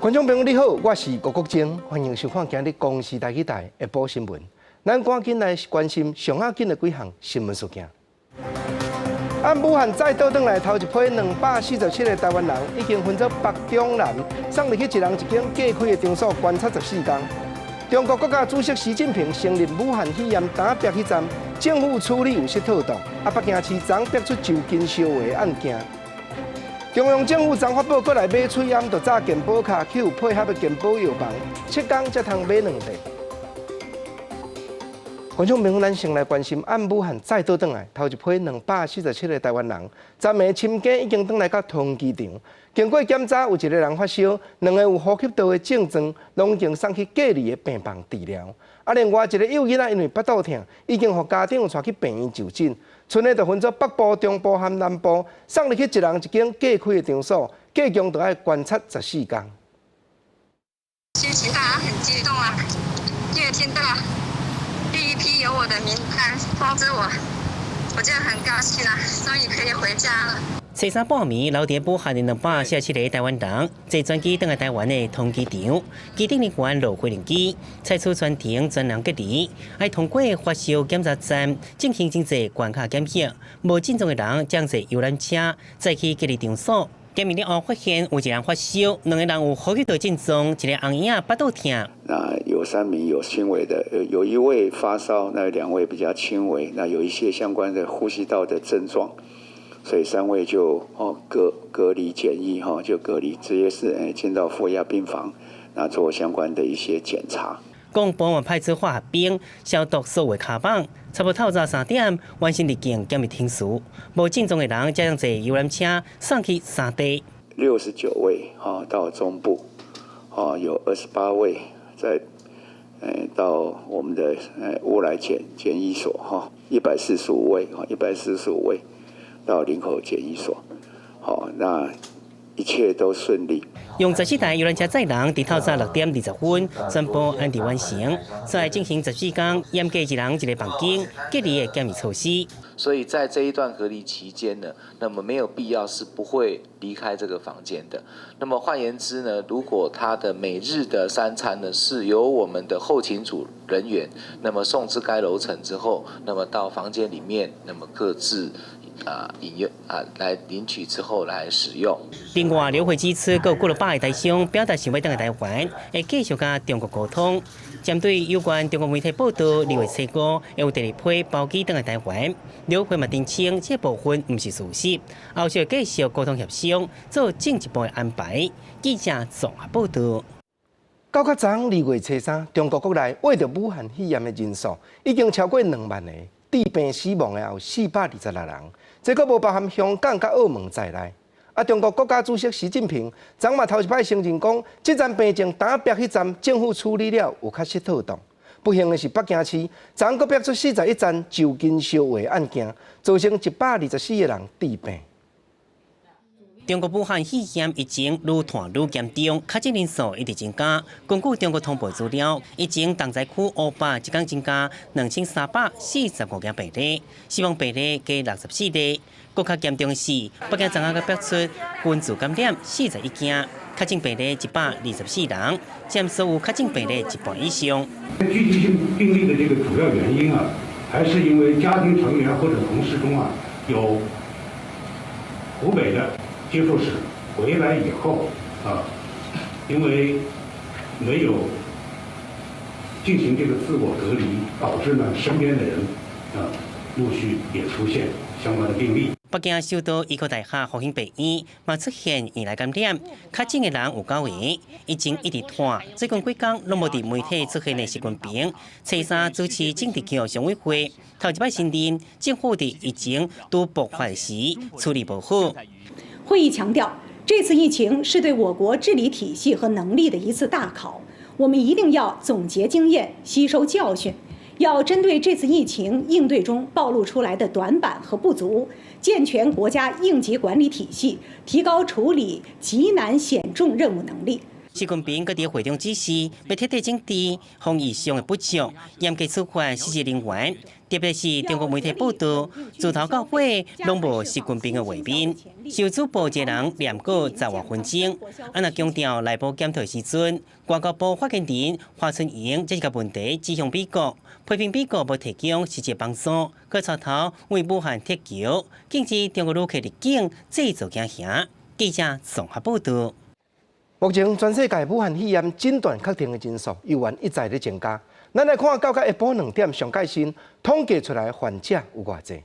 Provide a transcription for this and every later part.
觀眾朋友你好，我是郭國晶，歡迎收看今日公視台語台下晡新聞。咱趕緊來關心上要緊的幾項新聞事件。按武漢再倒轉來頭一批247個台灣人，已經分做北中南，送入去一人一間隔開的場所觀察14天。中國國家主席習近平承認武漢肺炎膽逼彼站政府處理有失妥當，啊，北京市昨逼出就近相話案件。中央政府昨發布閣來買喙罨，就紮健保卡去有配合的健保藥房，7天才通買兩塊。觀眾朋友，咱先來關心，按武漢再倒轉來頭一批247個台灣人，昨暝深更已經轉來到桃園機場，經過檢查，有一個人發燒，兩個有呼吸道的症狀，攏已經送去隔離的病房治療。啊，另外一個幼囡仔因為腹肚疼，已經予家長帶去病院就診。賰的就分做北部、中部和南部，送入去一人一間隔開的場所，隔強就愛觀察14天。心情當然很激動啊，因為聽到第一批有我的名單通知我，我就很高興啦，終於可以回家了。初三半暝，留佇武漢的247個台灣人坐專機轉來台灣的桃園機場，機頂人員落飛行機，採取全程專人隔離，愛通過發燒檢查站進行真濟關卡檢疫，無症狀的人將坐遊覽車載去隔離場所。檢疫了後發現有一人發燒，兩個人有呼吸道症狀，一個紅嬰仔腹肚疼。那有三名有輕微的，有一位發燒，那兩位比較輕微，那有一些相關的呼吸道的症狀。所以三位就哦隔離檢疫哈，就隔離，直接是誒進到負壓病房，那做相關的一些檢查。廣播嘛派出化學兵消毒所有跤舫，差不多透早3點完成入境檢疫程序，無症狀的人才通坐遊覽車送去三地。 69位哈到中部，哦有28位在誒到我們的誒烏來檢疫所哈，一百四十五位啊，一百四十五位。到林口檢疫所，好，那一切都順利。用14台遊覽車載人，佇透早6點20分全部安置完成，再進行14天嚴格一人一個房間隔離的檢疫措施。所以在這一段隔離期間呢，那麼沒有必要是不會離開這個房間的。那麼換言之呢，如果他的每日的三餐呢是由我們的後勤組人員，那麼送至該樓層之後，那麼到房間裡面，那麼各自啊，飲用啊，來領取之後來使用。另外，劉慧指出，閣有幾百个台商表達想欲轉來台灣，會繼續佮中國溝通。針對有關中國媒體報道，2月初五會有第二批包機轉來台灣，劉慧嘛澄清，這部分毋是事實，後續會繼續溝通協商，做進一步的安排。記者綜合報道。到較昨2月初三，中國國內穢著武漢肺炎的人數已經超過2萬個，致病死亡的有426人。這閣無包含香港佮澳門在內。啊，中國國家主席習近平昨嘛頭一擺承認講，這站病情膽逼彼站政府處理了有較失妥當。不幸的是，北京市昨閣逼出41站就近相話案件，造成124個人致病。中國武漢肺炎疫情愈傳愈嚴重，確診人數一直增加。根據中國通報資料，疫情重災區湖北一工增加2345件病例，死亡病例加64例。閣較嚴重的是，北京昨昏閣爆出群聚感染41件，確診病例124人，佔所有確診病例一半以上。聚集性病例的這個主要原因啊，還是因為家庭成員或者同事中啊有湖北的接觸史，回來以後啊，因為沒有進行這個自我隔離，導致呢身邊的人啊陸續也出現相關的病例。北京首都醫科大學復興病院嘛出現院內感染，確診的人有九個，疫情一直拖，最近幾工攏無佇媒體出現的習近平，初三主持政治局常委會，頭一擺承認政府佇疫情拄爆發時處理無好。會議強調，這次疫情是對我國治理體系和能力的一次大考，我們一定要總結經驗，吸收教訓，要針對這次疫情應對中暴露出來的短板和不足，健全國家應急管理體系，提高處理急難險重任務能力。習近平閣佇會中指示，欲徹底整治防疫上的不足，嚴格處罰失職人員。特別是中國媒體報道，自頭到尾攏無習近平的畫面，受主播一個人念過十外分鐘。啊，若強調內部檢討時陣，外交部發言人華春瑩這個問題指向美國，批評美國無提供實際幫助，閣帶頭為武漢撤僑，禁止中國旅客入境，製造驚嚇。記者綜合報道。目前全世界武漢肺炎診斷確定的人數猶原一再咧增加。咱來看到下晡2點上蓋新統計出來患者有偌濟。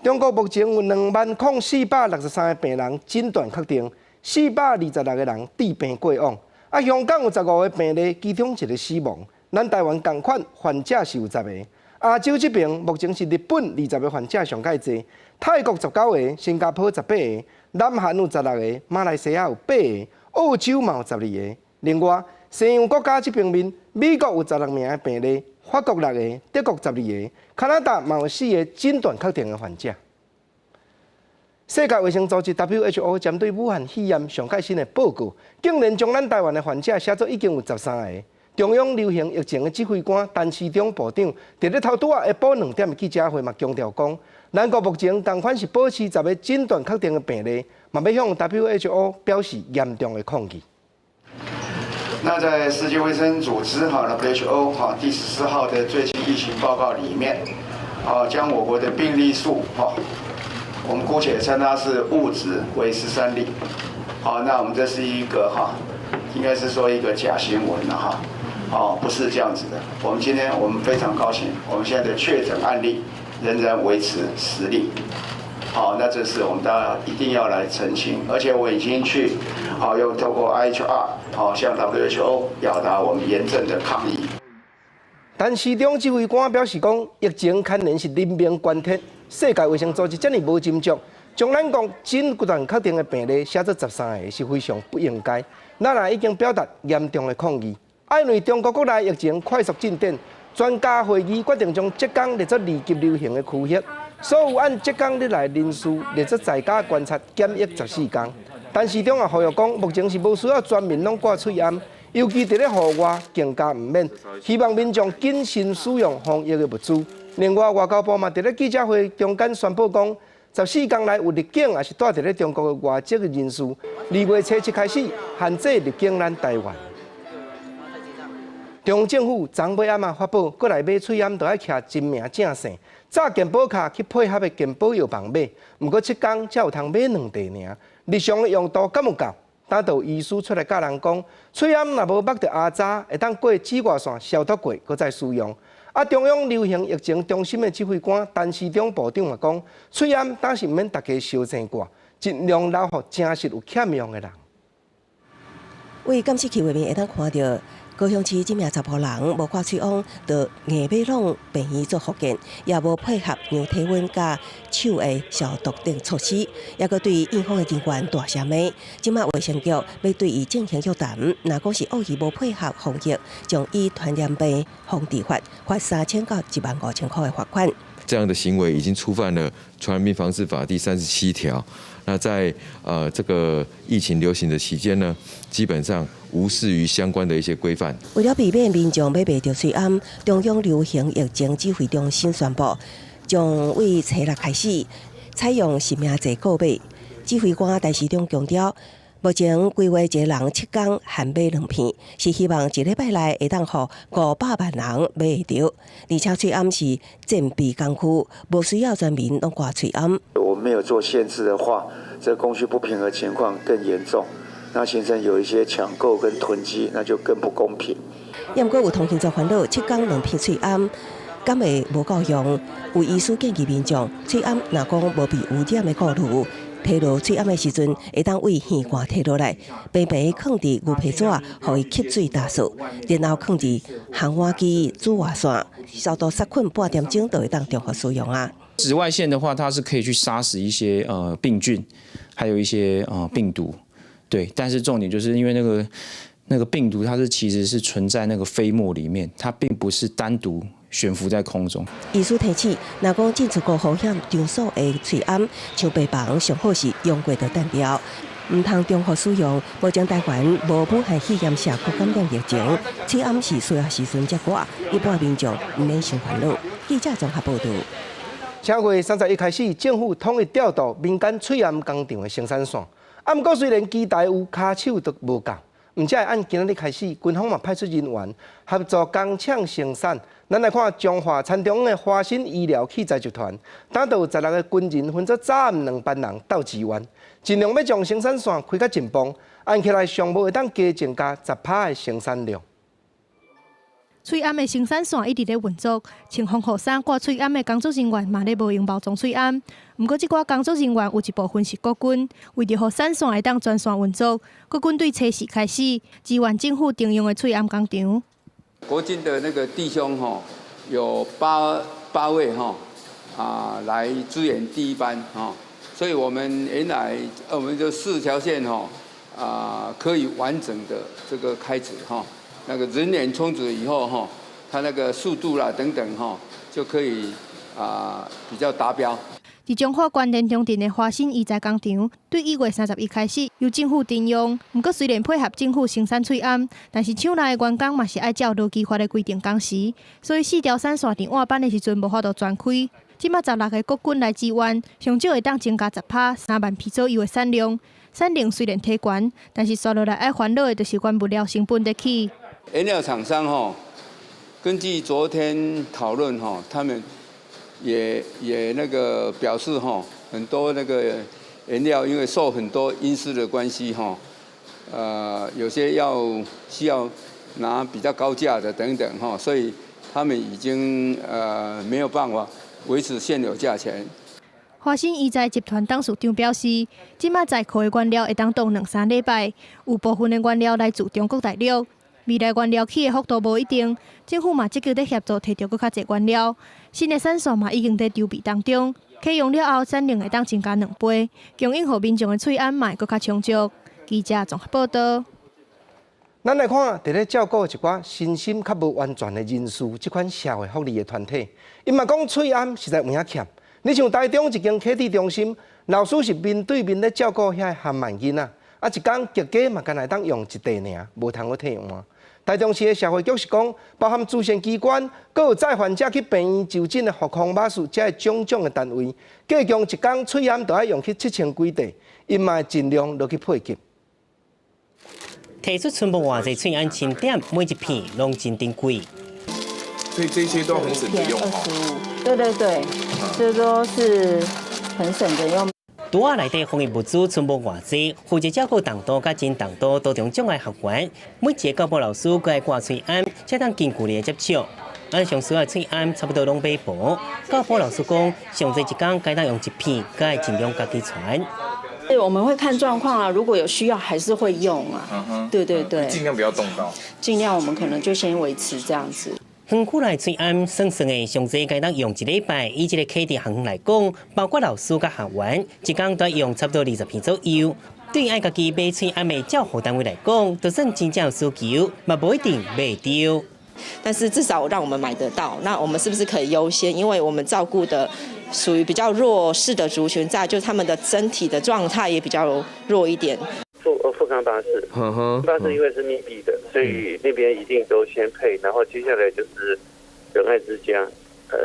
中國目前有20,463個病人診斷確定，426個人治病過往。啊，香港有15個病例，其中一個死亡。咱台灣仝款患者是有10個。亞洲這邊目前是日本20個患者上蓋濟，泰國19個，新加坡18個，南韓有16個，馬來西亞有8個，澳洲嘛有12個。另外，西洋國家這邊面，美國有16名的病例，法國6個，德國12個，加拿大嘛有4個診斷確定的患者。世界衛生組織 WHO 針對武漢肺炎上蓋新的報告，竟然將咱台灣的患者寫做已經有13個。中央流行疫情的指揮官陳時中部長，佇咧頭拄仔下晡2點的記者會嘛強調講，咱國目前仝款是保持10個診斷確定的病例，嘛欲向 WHO 表示嚴重的抗議。那在世界衛生組織哈 WHO 哈第14號的最新疫情報告裡面，啊將我國的病例數哈，我們姑且稱它是誤值為13例，好，那我們這是一個哈，應該是說一個假新聞了哈，哦，不是這樣子的。我們今天我們非常高興，我們現在的確診案例仍然維持10例。好，那這是我們大家一定要來澄清，而且我已經去，好，又透過 IHR，好向 WHO 表達我們嚴正的抗議。陳時中指揮官表示講，疫情牽連是人命關天，世界衛生組織遮爾無斟酌，將咱國診斷確定的病例寫做13個，是非常不應該。咱也已經表達嚴重的抗議。因為中國國內疫情快速進展，專家會議決定將浙江列作二級流行的區域。所有按浙江入來人士列作在家觀察檢疫14天。陳時中也呼籲講，目前是無需要全民攏掛喙罨，尤其佇咧戶外更加毋免。希望民眾謹慎使用防疫的物資。另外，外交部嘛佇咧記者會中間宣布講，14天內有入境抑是蹛佇咧中國的外籍人士，2月初7開始限制入境咱台灣。中央政府昨尾暗仔發布，閣來買喙罨著愛徛真名正姓，早健保卡去配合的健保藥房買，毋過7工才有通買兩袋爾，日常的用途敢有夠？等到醫師出來教人講，喙罨若無抹著阿渣，會當過紫外線消毒過，閣再使用。啊，中央流行疫情中心的指揮官陳時中部長嘛講，喙罨當時毋免逐家相爭掛，盡量留予誠實有欠用的人。為監視器畫面會當看著。高雄市這名查埔人無掛喙罨，就硬欲攏病院做復健，也無配合量體溫佮手的消毒等措施，抑閣對院方的人員大聲罵。這馬衛生局欲對伊進行約談，若講是惡意無配合防疫，將以傳染病防治法罰3000到15,000塊的罰款。這樣的行為已經觸犯了《傳染病防治法》第37條。那在這個疫情流行的期間呢，基本上無視於相關的一些規範。為了避免民眾買袂著喙罨，中央流行疫情指揮中心宣布，將為初六開始採用實名制購買。指揮官陳時中強調，目前規劃一個人7工限買兩片，是希望一禮拜內會當予500萬人買會著。而且喙罨是戰備工具，無需要全民攏掛喙罨。我們沒有做限制的話，這供需不平衡情況更嚴重，那形成有一些搶購跟囤積，那就更不公平。毋過有通勤族煩惱，7工兩片喙罨，敢會無夠用？有醫師建議民眾，喙罨若講無被污染的顧慮，提落喙罨的時陣，會當對耳罐提落來，平平囥佇牛皮紙，予伊吸水打掃，然後囥佇烘碗機紫外線消毒殺菌半點鐘就會當重複使用啊。紫外線的話，它是可以去殺死一些病菌，還有一些病毒，對。但是重點就是因為那個病毒，它是其實是存在那個飛沫裡面，它並不是單獨懸浮在空中。醫師提醒，若講進出高風險場所的喙罨，像病房上好是用過就擲掉。毋通重複使用。目前台灣無武漢肺炎社區感染疫情，喙罨是需要時陣才掛，一般民眾毋免傷煩惱。記者綜合報導。正月31開始，政府統一調度民間喙罨工廠的生產線。啊，毋過雖然期待有跤手都無夠，毋才會按今仔日開始，軍方嘛派出人員協助工廠生產。咱來看彰化田中的華新醫療器材集團，當就有16個軍人分做早暗兩班人鬥支援，盡量欲將生產線開較緊繃，按起來上無會當加增加10%的生產量。喙罨的生產線一直咧運作，穿防護衫掛喙罨的工作人員嘛咧無閒包裝喙罨。毋過，這寡工作人員有一部分是國軍，為著予產線會當全線運作，國軍對初四開始支援政府徵用的喙罨工廠。國軍的那個弟兄吼，有八位吼啊來支援第一班吼，所以我們原來我們就四條線吼啊可以完整的這個開始哈。那個人員充足以後，哈，它那個速度啦等等，哈，就可以啊比較達標。佇彰化縣連中鎮的華新醫材工廠，對1月31開始由政府徵用。毋過雖然配合政府生產喙罨，但是廠內的員工嘛是愛照勞基法的規定工時，所以四條產線佇換班的時陣無法度全開。這馬16個國軍來支援，上少會當增加10%，3萬片左右的產量。產量雖然提懸，但是紲落來愛煩惱的就是原物料成本咧起。原料廠商吼，根據昨天討論吼，他們也那個表示吼，很多那個原料因為受很多因素的關係吼，有些要需要拿比較高價的等等吼，所以他們已經沒有辦法維持現有價錢。華新醫材集團董事長表示，這馬在庫的原料會當擋兩三禮拜，有部分的原料來自中國大陸。未來原料起的幅度無一定，政府嘛積極咧協助提著閣較濟原料。新的產線嘛已經佇籌備當中，啟用了後產量會當增加2倍，供應予民眾的喙罨嘛會閣較充足。記者綜合報導。咱來看，佇咧照顧一寡身心較無完全的人士，這款社會福利的團體，𪜶嘛講喙罨實在有影欠。你像台中一間啟智中心，老師是面對面咧照顧遐個含慢囡仔，啊一工極佳嘛，干焦會當用一塊爾，無通閣替換。台中市的社會局是講，包含慈善機關，閣有載患者去病院就診的復康巴士，這種種的單位，計共一工喙罨都愛用去7000幾塊，𪜶嘛會盡量落去配給。提出賰無偌濟喙罨清點，每一片攏真珍貴。所以這些都很省着用哦。對對對，這都是很省着用。櫥仔內底防疫物資賰無偌濟，負責照顧重度佮真重度多重障礙學員，每一個教輔老師閣愛掛喙罨，才當近距離的接觸。按上需要喙罨差不多攏買無。教輔老師講，上濟一工該當用一片，閣愛盡量家己傳。對，我們會看狀況啊，如果有需要還是會用啊。對對對，盡量不要動到。盡量我們可能就先維持這樣子。園區內喙罨算算的，上濟該當用一禮拜。以這個啟智學院來講，包括老師佮學員，一工都用差不多20片左右。對愛家己買喙罨的照護單位來講，就算真正有需求，嘛無一定買著。但是至少讓我們買得到，那我們是不是可以優先？因為我們照顧的屬於比較弱勢的族群，在就他們的身體的狀態也比較弱一點。復康巴士，巴士因為是密閉的，所以那邊一定都先配，然後接下來就是仁愛之家，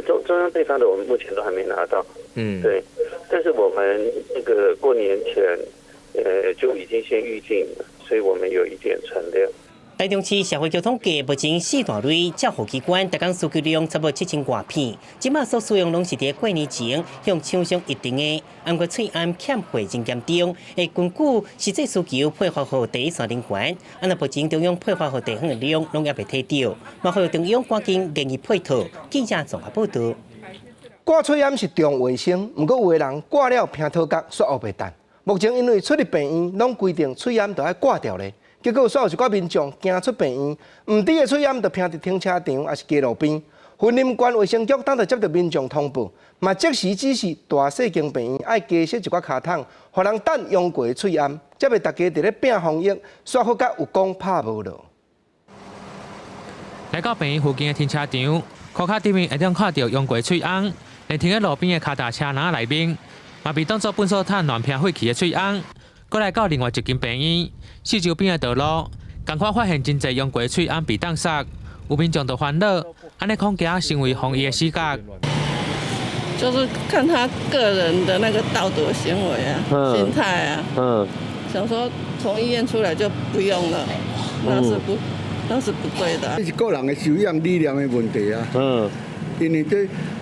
中央配發的我們目前都還沒拿到，對，但是我們那個過年前，就已經先預定了，所以我們有一點存量。台中市社會局統計，目前四大類照護機關，逐工需求量差不多7000外片。這馬所使用攏是佇過年前向廠商預定的。毋過喙罨欠貨真嚴重，會根據實際需求配發予第一線人員。啊，若目前中央配發予地方的量攏猶未提著，嘛呼籲中央趕緊研議配套。記者綜合報導。掛喙罨是重衛生，毋過有的人掛了鼻頭角煞烏白等。目前因為出入病院攏規定喙罨著愛掛著咧。結果，煞有一寡民眾行出病院，毋知的喙罨就鼻佇停車場，抑是街路邊。雲林縣衛生局當就接著民眾通報，嘛即時指示大細間病院愛加設一寡跤桶，予人等用過的喙罨，才袂大家佇咧拼防疫，煞閣較有講拍無落。來到病院附近的停車場，箍跤頂面會當看著用過喙罨，連停佇路邊的跤踏車籃內面，嘛被當作糞掃桶亂鼻廢棄的喙罨。閣來到另外一間病院，四周邊的道路，仝款發現真濟用過喙罨被擋殺，有民眾就煩惱，按呢恐驚成為防疫的死角。就是看他個人的那個道德行為啊，心態啊，想說從醫院出來就不用了，那是不對的。這是個人的修養理念的問題啊。因為這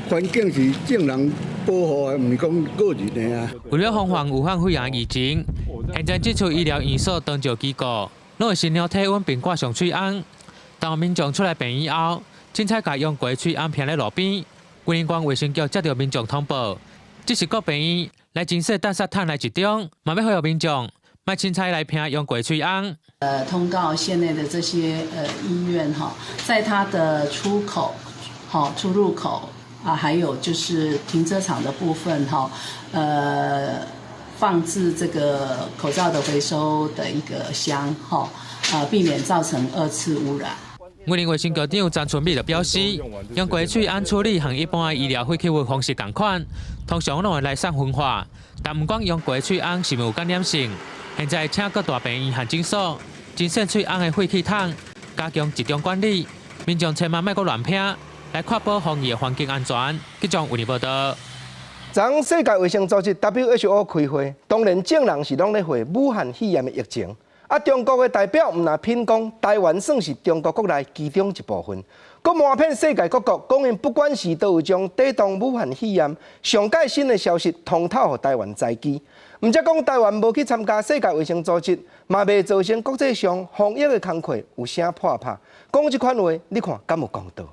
環境是眾人保護的，毋是講個人的啊。為了防範武漢肺炎疫情，現在這處醫療院所長照機構，攏會先量體溫並掛上喙罨。當民眾出來病院後，凊彩共用過喙罨拋佇路邊。雲林縣衛生局接著民眾通報，這是各病院來清洗垃圾桶的一種，嘛欲呼籲民眾莫凊彩來拋用過喙罨。通告縣內的這些醫院哈，在它的出口、好出入口啊，還有就是停車場的部分哈，放置這個口罩的回收的一個箱哈，避免造成二次污染。雲林衛生局長張春美就表示，用過喙罨處理和一般的醫療廢棄物方式仝款，通常攏會來送焚化，但毋管用過喙罨是毋有感染性，現在請各大病院和診所清洗喙罨的廢棄桶，加強集中管理，民眾千萬莫閣亂拋，來確保防疫的環境安全。記者為你報道。昨昏世界衛生組織 WHO 開會，當然眾人是攏咧話武漢肺炎的疫情。啊！中國的代表毋但品講台灣算是中國國內其中一部分，閣瞞騙世界各國，講𪜶不管是都有將抵擋武漢肺炎上蓋新的消息通透予台灣知悉。毋則講台灣無去參加世界衛生組織，嘛袂造成國際上防疫的工課有啥破拍。講這款話，你看敢有公道？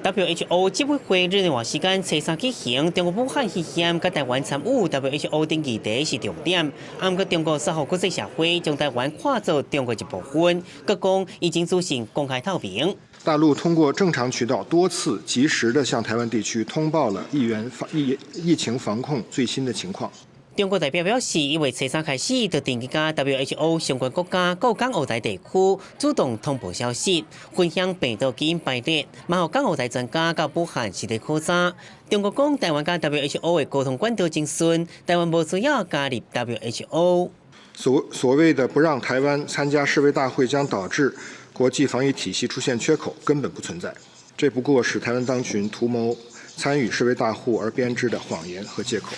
WHO 執委會日內瓦時間初三舉行，中國武漢肺炎佮台灣參與 WHO 等議題是重點。毋過中國煞予國際社會將台灣看作中國一部分，閣講已經資訊公開透明。大陸通過正常渠道多次及時地向台灣地區通報了疫源防疫疫情防控最新的情況。中國代表表示，𪜶初三開始就定期佮 WHO 相關國家、佮港澳台地區主動通報消息，分享病毒基因排列，嘛予港澳台專家到武漢實地考察。中國講台灣佮 WHO 的溝通管道真順，台灣無需要加入 WHO。所謂的不讓台灣參加世衛大會將導致國際防疫體系出現缺口，根本不存在。這不過是台灣當局圖謀參與世衛大會而編織的謊言和借口。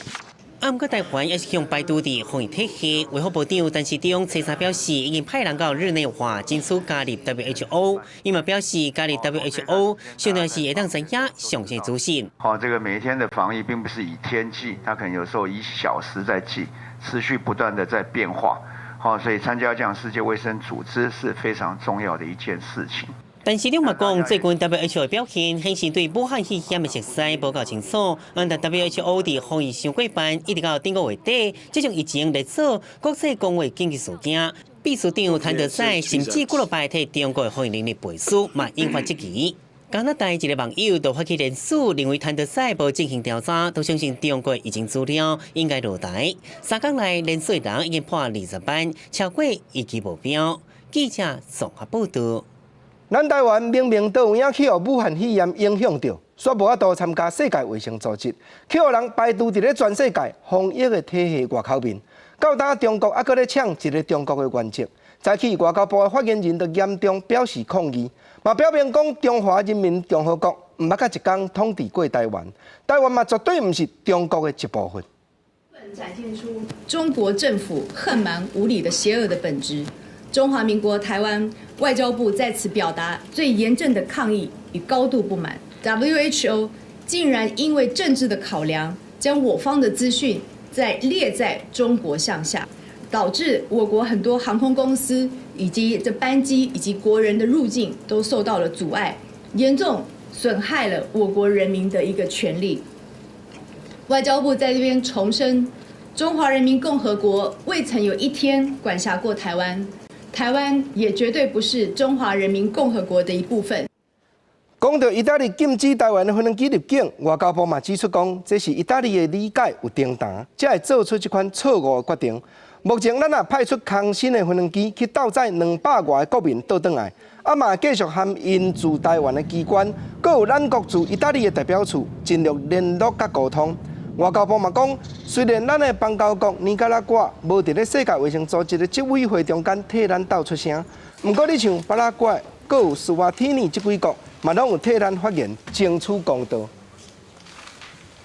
啊，毋過台灣猶是予排除佇防疫體系，衛福部長陳時中初三表示，已經派人到日內瓦爭取加入 WHO。伊嘛表示，加入 WHO，上重要是會當知影上新資訊。好，這個每一天的防疫並不是以天計，它可能有時候以小時在計，持續不斷的在變化。好，所以參加這樣世界衛生組織是非常重要的一件事情。陳時中嘛講，最近 WHO 的表現顯示對武漢肺炎的熟悉無夠清楚。但 WHO 佇防疫傷過範，一直到頂個月底，這種疫情列做國際公衛緊急事件。秘書長譚德塞甚至幾落擺替中國的防疫能力背書，嘛引發質疑。加拿大一個網友就發起聯署，認為譚德塞無進行調查，都相信中國疫情資料應該落台。3工內聯署的人已經破20萬，超過預期目標。記者綜合報道。咱台灣明明都有影去予武漢肺炎影響著，煞無法度參加世界衛生組織，去予人排除佇咧全世界防疫的體系外口面。到今中國猶閣咧搶一個中國的原則，早起外交部的發言人就嚴重表示抗議，嘛表明講中華人民共和國毋捌閣一工統治過台灣，台灣嘛絕對毋是中國的一部分。展現出中國政府橫蠻無理的邪惡的本質。中華民國台灣外交部在此表達最嚴正的抗議與高度不滿。WHO 竟然因為政治的考量，將我方的資訊再列在中國項下，導致我國很多航空公司以及這班機以及國人的入境都受到了阻礙，嚴重損害了我國人民的一個權利。外交部在這邊重申，中華人民共和國未曾有一天管轄過台灣。台灣也絕對不是中華人民共和國的一部分。講著意大利禁止台灣的飛機入境，外交部嘛指出講，這是意大利的理解有偏差，才會做出這款錯誤的決定。目前咱也派出空新的飛機去鬥載200外個國民倒轉來，啊嘛繼續和𪜶駐台灣的機關，閣有咱國駐意大利的代表處盡量聯絡佮溝通。外交部嘛講，雖然咱的邦交國尼加拉瓜無佇咧世界衛生組織的執委會中間替咱鬥出聲，毋過你像巴拉圭、閣有斯瓦提尼這幾國，嘛攏有替咱發言，爭取公道。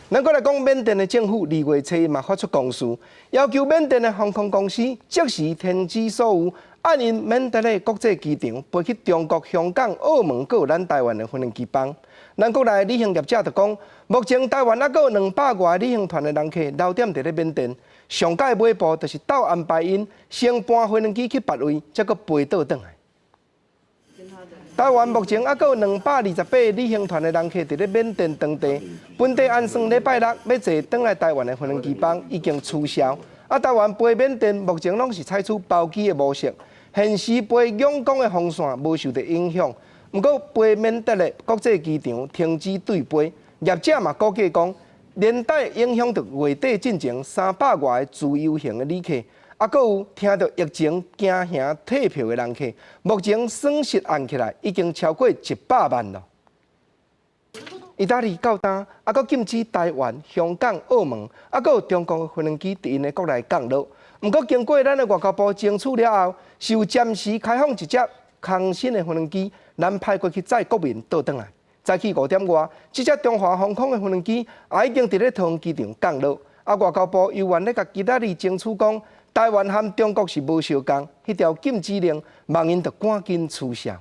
咱閣來講，緬甸的政府2月初一嘛發出公示，要求緬甸的航空公司即時停止所有按𪜶曼德勒國際機場飛去中國、香港、澳門閣有咱台灣的飛機班。咱國內旅行業者就講，目前台灣猶閣有200外旅行團的人客留踮佇咧緬甸，上佳尾步就是鬥安排𪜶先搬飛機去別位，才閣飛倒轉來。台灣目前猶閣有228旅行團的人客佇咧緬甸當地，本地按算禮拜六欲坐轉來台灣的飛機班已經取消。啊，台灣飛緬甸目前攏是採取包機的模式，現時飛仰光的航線無受著影響。毋過飛曼德勒國際機場停止對飛，業者嘛估計講，連帶影響著月底進前300外个自由行的旅客。啊，閣有聽著疫情驚嚇退票的人客，目前損失按起來已經超過100萬囉。意大利到今，猶閣禁止台灣、香港、澳門，啊，閣有中國的飛機佇𪜶的國內降落。毋過經過咱的外交部爭取了後，是有暫時開放一隻空新的飛機，咱派過去載國民倒轉來。早起5點外，這隻中華航空的飛機也已經佇咧桃園機場降落。啊，外交部猶原咧共今仔日爭取講，台灣和中國是無相仝，彼條禁止令，望𪜶著趕緊取消。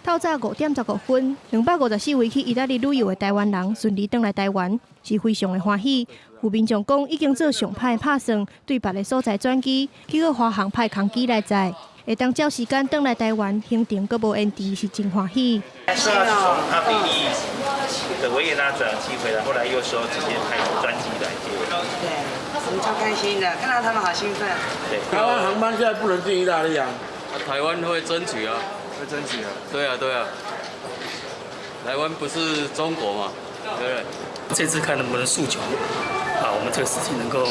透早5點15分，254位去意大利旅遊的台灣人順利轉來台灣，是非常的歡喜。有民眾講已經做上歹的拍算，對別个所在轉機，結果華航派空機來載，會當照時間轉來台灣，行程閣無延遲，是真歡喜。是從奧地利的維也納轉機回來，後來又說直接派專機來接。對，我們超開心的，看到他們好興奮。對，台灣航班現在不能進意大利啊。台灣會爭取啊，會爭取啊。對啊，對啊。台灣不是中國嘛，對不對？這次看能不能訴求啊，我們這個事情能夠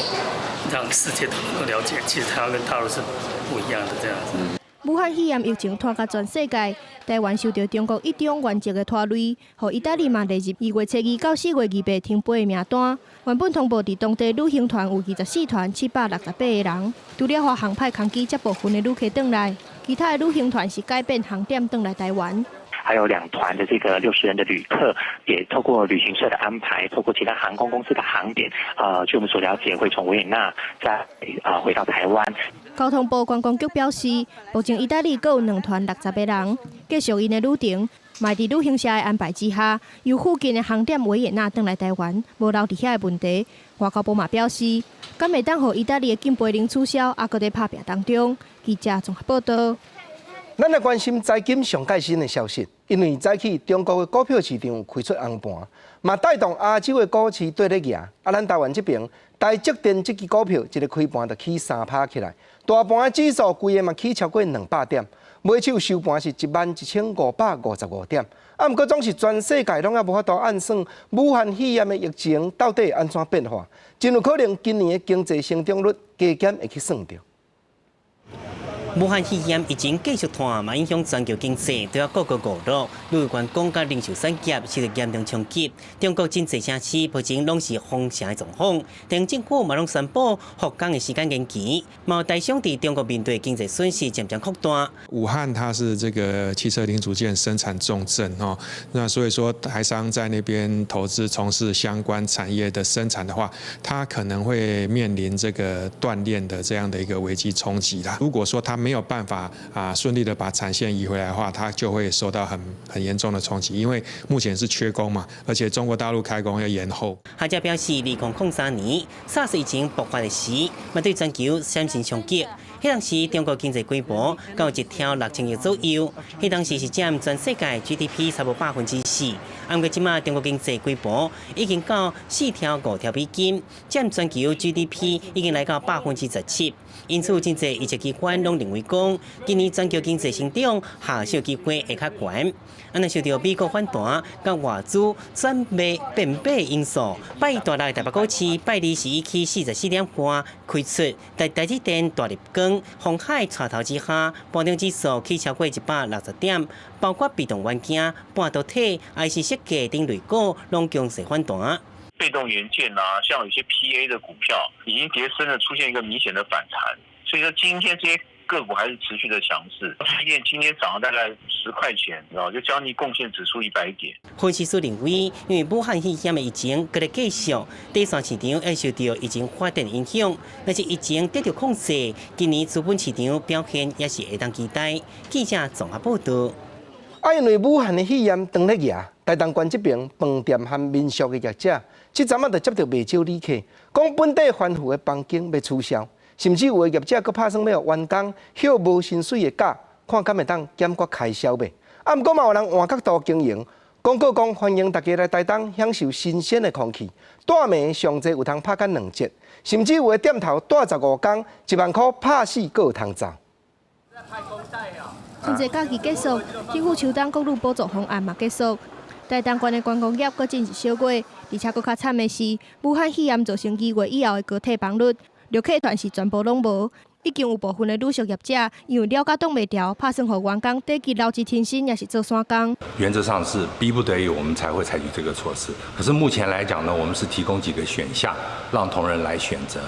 讓世界都能夠了解，其實台灣跟大陸是不一樣的這樣子。武漢肺炎疫情拖甲全世界，台灣受著中國一中原則的拖累，予意大利嘛列入2月初2到4月28停飛的名單。原本通報佇當地旅行團有24團768個人，除了華航派空機接部分的旅客轉來，其他的旅行團是改變航點轉來台灣。還有2團的這個60人的旅客，也透過旅行社的安排，透過其他航空公司的航點，據我們所了解，會從維也納再回到台灣。交通部觀光局表示，目前意大利閣有2團60個人，繼續𪜶的旅程，嘛佇旅行社的安排之下，由附近的航點維也納轉來台灣，無留佇遐的問題。外交部嘛表示，敢會當予意大利的禁飛令取消，猶閣佇拍拚當中。記者綜合報導。咱來關心財經上蓋新的消息，因為早起中國的股票市場開出紅盤，嘛帶動亞洲的股市綴咧行。啊，咱台灣這邊台積電這支股票一个開盤就起3趴起來，大盤的指數規个嘛起超過200點，尾手收盤是11,555點。啊，毋過總是全世界攏猶無法度按算武漢肺炎的疫情到底按怎變化，真有可能今年的經濟成長率加減會去算著。武漢肺炎疫情繼續拖，嘛影響全球經濟，對啊各國娛樂、旅遊觀光佮零售產業受著嚴重衝擊。中國真濟城市目前攏是封城的狀況，地政府嘛攏宣布復工的時間延期。嘛台商佇中國面對經濟損失漸漸擴大。武漢它是這個汽車零組件生產重鎮哦，那所以說台商在那邊投資從事相關產業的生產的話，它可能會面臨這個斷鏈的這樣的一個危機衝擊啦。如果說它沒有辦法啊順利的把產線移回來的話，它就會受到很嚴重的衝擊，因為目前是缺工嘛，而且中國大陸開工要延後。學者表示，2003年 SARS 疫情爆發的時，嘛對全球產生衝擊。彼當時中國經濟規模到1兆6千億左右，彼當時是佔全世界 GDP 差不多4%。毋過這馬中國經濟規模已經到4兆5兆美金，佔全球 GDP 已經來到17%。因此，真濟預測機關攏認為講，今年全球經濟成長下修機會會較懸。啊，若受著美國反彈、佮外資轉賣變買因素，拜一大陸台北股市拜二是以起44.5開出，在台積電大立光、鴻海帶頭之下，盤中指數起超過160點，包括被動元件、半導體、IC 設計等類股，攏強勢反彈。被動元件啊，像有些 PA 的股票已經跌深了，出現一個明顯的反彈，所以說今天這些個股還是持續的強勢。台積電今天漲了大概10塊錢，然後就將近貢獻指數100點。分析師認為，因為武漢肺炎的疫情閣咧繼續，短線市場會受著疫情發展影響。若是疫情得著控制，今年資本市場表現也是會當期待。記者綜合報導。啊，因為武漢的肺炎當咧夯，台東縣這爿飯店和民宿的業者，這陣仔就接著袂少旅客，講本地繁富的房間欲取消，甚至有的業者閣拍算欲予員工歇無薪水的假，看敢會當減寡開銷袂。啊，毋過嘛有人換角度經營，廣告講歡迎大家來台東享受新鮮的空氣，蹛暝上濟有通拍甲2折，甚至有的店頭蹛15工，1萬箍拍死閣有通走。春節假期結束，政府秋冬國旅補助方案嘛結束，台東縣的觀光業閣進一小月，而且閣較慘的是，武漢肺炎造成2月以後的高退房率，旅客團是全部攏無，已經有部分的旅宿業者因為了解擋袂牢，拍算予員工短期留職停薪，抑是做散工。原則上是逼不得已，我們才會採取這個措施。可是目前來講呢，我們是提供幾個選項，讓同仁來選擇。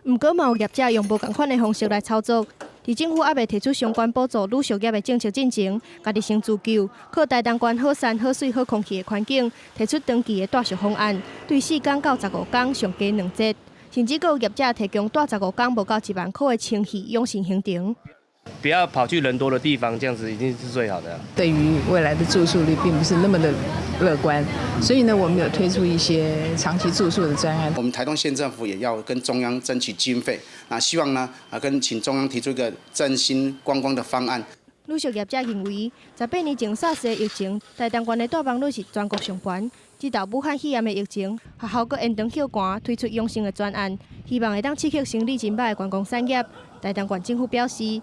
毋過嘛有業者用無仝款的方式來操作。佇政府猶未提出相關補助旅宿業的政策進前，家己先自救，靠台東縣好山好水好空氣的環境，提出長期的蹛宿方案，對4工到15工上加2折，甚至閣有業者提供蹛15工無夠1萬箍的清氣養生行程。不要跑去人多的地方，這樣子一定是最好的。對於未來的住宿率並不是那麼的樂觀，所以呢，我們有推出一些長期住宿的專案。我們台東縣政府也要跟中央爭取經費，啊，希望呢，啊，跟請中央提出一個振興觀光的方案。旅宿業者認為，18年前 SARS 的疫情，台東縣的蹛房率是全國上懸。直到武漢肺炎的疫情，學校閣延長休館，推出養生的專案，希望會當刺激生理真歹的觀光產業。台東縣政府表示，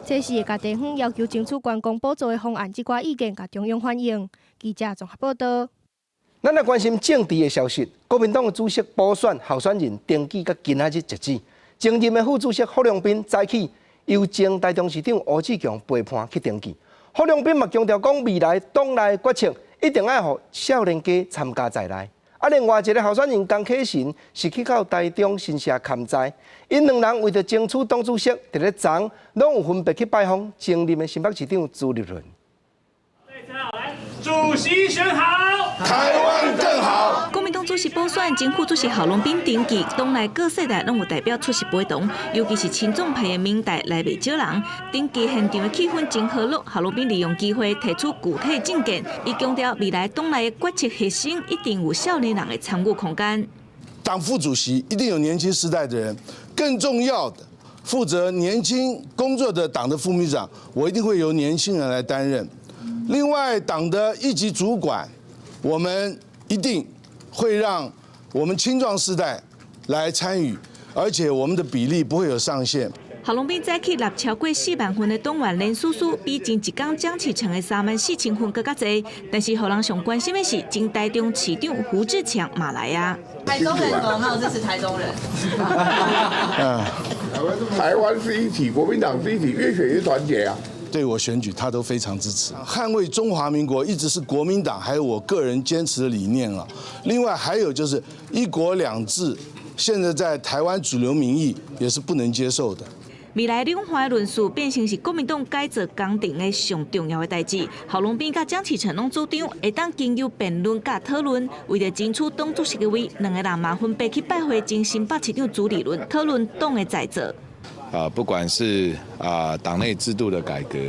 這是會共地方要求爭取觀光補助的方案，這寡意見共中央反映。記者綜合報導。咱來關心政治的消息，國民黨的主席補選候選人登記到今仔日截止，前任的副主席郝龍斌早起由前台中市長吳志強陪伴去登記。郝龍斌嘛強調講，未來黨內決策一定愛予少年家參加在內。啊，另外一个候選人江啟臣是去到台中新社勘災，𪜶兩人為著爭取黨主席，佇咧昨攏有分別去拜訪前任的新北市長朱立倫。主席選好，台灣更好。國民黨主席補選，前副主席郝龍斌登記，黨內各世代攏有代表出席陪同，尤其是親總派的民代來袂少人。登記現場的氣氛真和樂，郝龍斌利用機會提出具體政見，伊強調未來黨內的決策核心一定有少年人的參與空間。黨副主席一定有年輕世代的人，更重要的負責年輕工作的黨的副秘書長，我一定會由年輕人來擔任。另外，黨的一級主管，我們一定會讓我們青壯世代來參與，而且我們的比例不會有上限。郝龍斌早起納超過4萬份的黨員聯署書，比前一工蔣啟臣的3萬4千份閣較濟。但是，予人上關心的是，前台中市長胡志強嘛來啊。台中人怎麼沒有支持台中人？台灣是一體，國民黨是一體，越選越團結啊。對我選舉，他都非常支持。捍衛中華民國一直是國民黨還有我個人堅持的理念啊。另外還有就是一國兩制，現在在台灣主流民意也是不能接受的。未來兩岸論述變成是國民黨改造工程的上重要的代誌。郝龍斌佮蔣啟臣攏主張會當經由辯論佮討論，為著爭取黨主席的位，兩個人嘛分別去拜會前新北市長朱立倫，討論黨的再造。啊，不管是啊黨內制度的改革，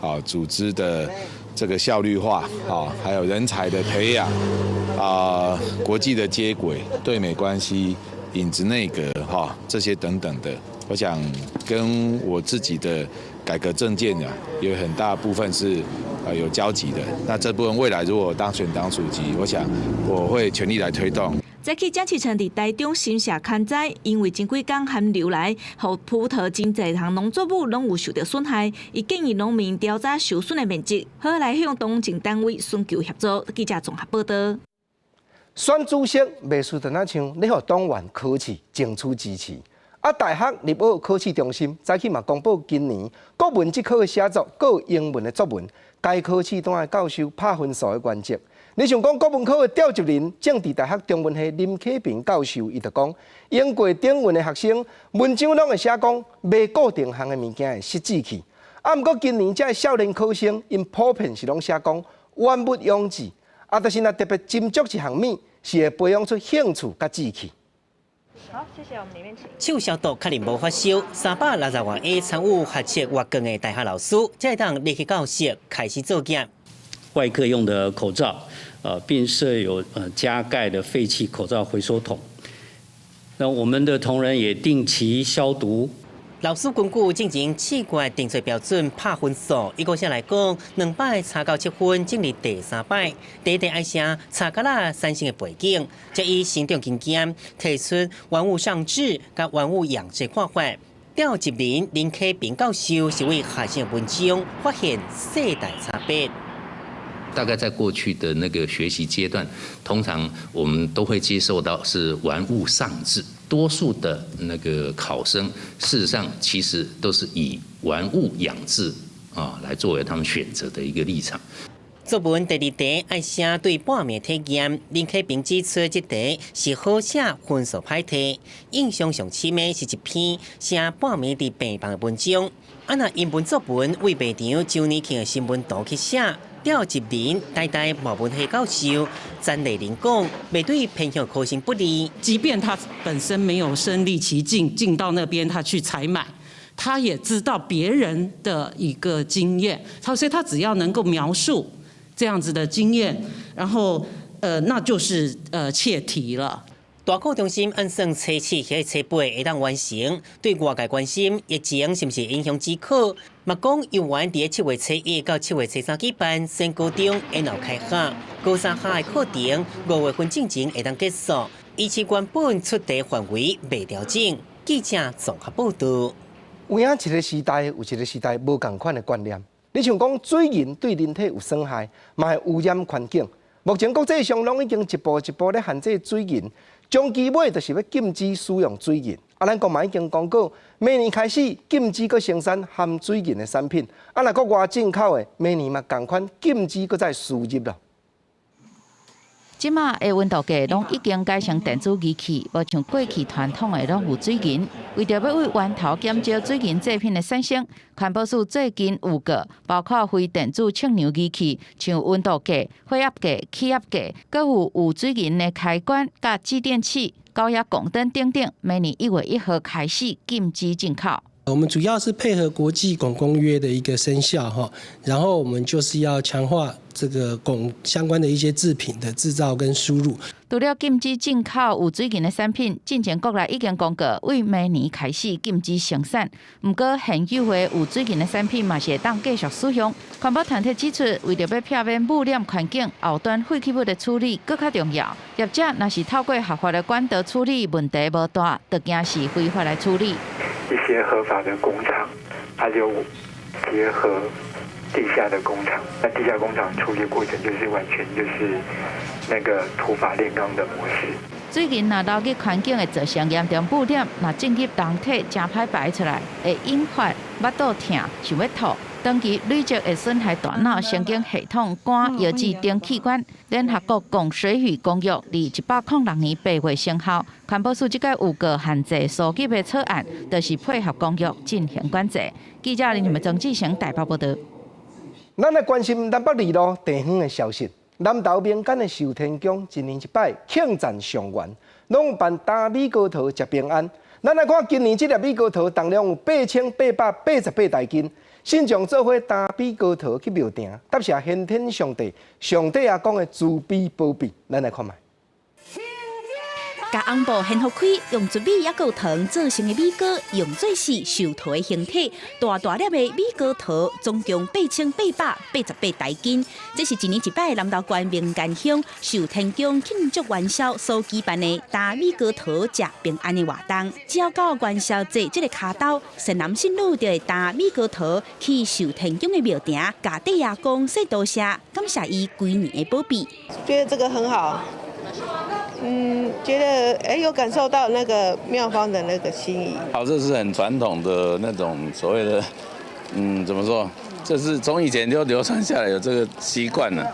啊組織的這個效率化，啊還有人才的培養，啊國際的接軌、對美關係、影子內閣，哈這些等等的，我想跟我自己的改革政見啊，有很大部分是啊有交集的。那這部分未來如果當選黨主席，我想我會全力來推動。早起蔣啟臣佇台中新社勘災，因為前幾工寒流來，予葡萄真濟項農作物攏有受著損害。伊建議農民調查受損的面積，好來向當政單位尋求協助。記者綜合報導。選主席袂輸就若像咧予黨員考試爭取支持。啊，大學入學考試中心早起嘛公布今年國文這科的寫作，閣有英文的作文，該考試都愛教授拍分數的原則。你像講國文科的召集人，政治大學中文系林啟平教授，伊就講，英國頂雲的學生文章攏會寫講買固定項的物件會失志氣。啊，毋過今年這个少年考生，𪜶普遍是攏寫講玩物養志，啊，就是若特別斟酌一項物，是會培養出興趣佮志氣。好，謝謝，我們裡面請。手消毒確認無發燒，360外个參與學測活動的大學老師，才會當入去教室開始作業。外科用的口罩，並設有加蓋的廢棄口罩回收桶。那我們的同仁也定期消毒。老師根據進前4月定出標準拍分數，以高小來講，2擺差到7分，進入第三擺。第一題愛寫查卡拉產生的背景，才以成長經驗提出玩物喪志佮玩物養志看法。召集人林啟平教授是為學生文章發現世代差別。大概在過去的那個學習階段，通常我們都會接受到是玩物喪志，多數的那個考生，事實上其實都是以玩物養志啊來作為他們選擇的一個立場。作文第二題愛寫對半暝體驗，林啟平指出這題是好寫分數歹提，印象上深的是一篇寫半暝佇病房的文章。啊，若英文作文為賣場周年慶的新聞圖去寫。召集人台大外文系教授詹麗玲講，袂對偏向考生不利。即便他本身沒有身歷其境，進到那邊他去採買，他也知道別人的一個經驗，所以他只要能夠描述這樣子的經驗，然後那就是切題了。大考中心按算初七或初八會當完成，對外界關心疫情是毋是影響指考，嘛講猶原佇7月初一到7月初三舉辦升高中延後開學，高三下的課程5月份進前會當結束，依次原本出題範圍袂調整。記者綜合報導。有影一個時代有一個時代無仝款的觀念，你像講水銀對人體有損害，嘛會污染環境。目前國際上攏已經一步一步咧限制水銀。終其尾就是欲禁止使用水銀。啊，咱國嘛已經公告，明年開始禁止閣生產含水銀的產品。啊，若國外進口的，明年嘛仝款禁止閣再輸入啦。這馬的溫度計攏已經改成電子儀器，無像過去傳統的攏有水銀。為著欲對源頭減少水銀製品的產生，環保署最近有個包括非電子測量儀器，像溫度計、血壓計、氣壓計，閣有有水銀的開關、佮繼電器、高壓汞燈等等，明年1月1號開始禁止進口。我們主要是配合國際汞公約的一個生效哈，然後我們就是要強化這個汞相關的一些製品的製造跟輸入。除了禁止進口有水銀的產品，進前國內已經公告，對明年開始禁止生產。毋過現有的有水銀的產品嘛是會當繼續使用。環保團體指出，為著欲避免污染環境，後端廢棄物的處理閣較重要。業者若是透過合法的管道處理，問題無大，著驚是非法來處理。一些合法的工廠，它就結合地下的工廠，那地下工廠處理過程就是完全就是那個土法煉鋼的模式。水銀若流入環境會造成嚴重污染，若進入人體誠歹排出來，會引發腹肚疼、想欲吐，長期累積會損害大腦、神經系統、肝、腰子等器官。聯合國汞水域公約佇106年8月生效，環保署這擺有個限制輸入的草案，就是配合公約進行管制。記者林們曾志成台北報導。咱來關心南北二路地方的消息。南投民間的壽天宮一年一擺慶讚上元，攏有辦擔米糕桃食平安。咱來看今年這粒米糕桃重量有8888斤，信眾做伙擔米糕桃去廟埕，答謝玄天上帝、上帝阿公的慈悲保庇。咱來看覓。共紅布掀予開，用糯米抑閣有糖做成的米糕，用做是壽桃的形體，大大粒的米糕桃，總共8888斤。這是一年一擺南投縣民間鄉壽天宮慶祝元宵所舉辦的擔米糕桃食平安的活動。只要到元宵節這个跤晝，善男信女就會擔米糕桃去壽天宮的廟埕，共地爺公說多謝，感謝伊規年的保庇。覺得這個很好。覺得哎，有感受到那個廟方的那個心意。好，這是很傳統的那種所謂的，怎麼說？這是從以前就流傳下來有這個習慣了。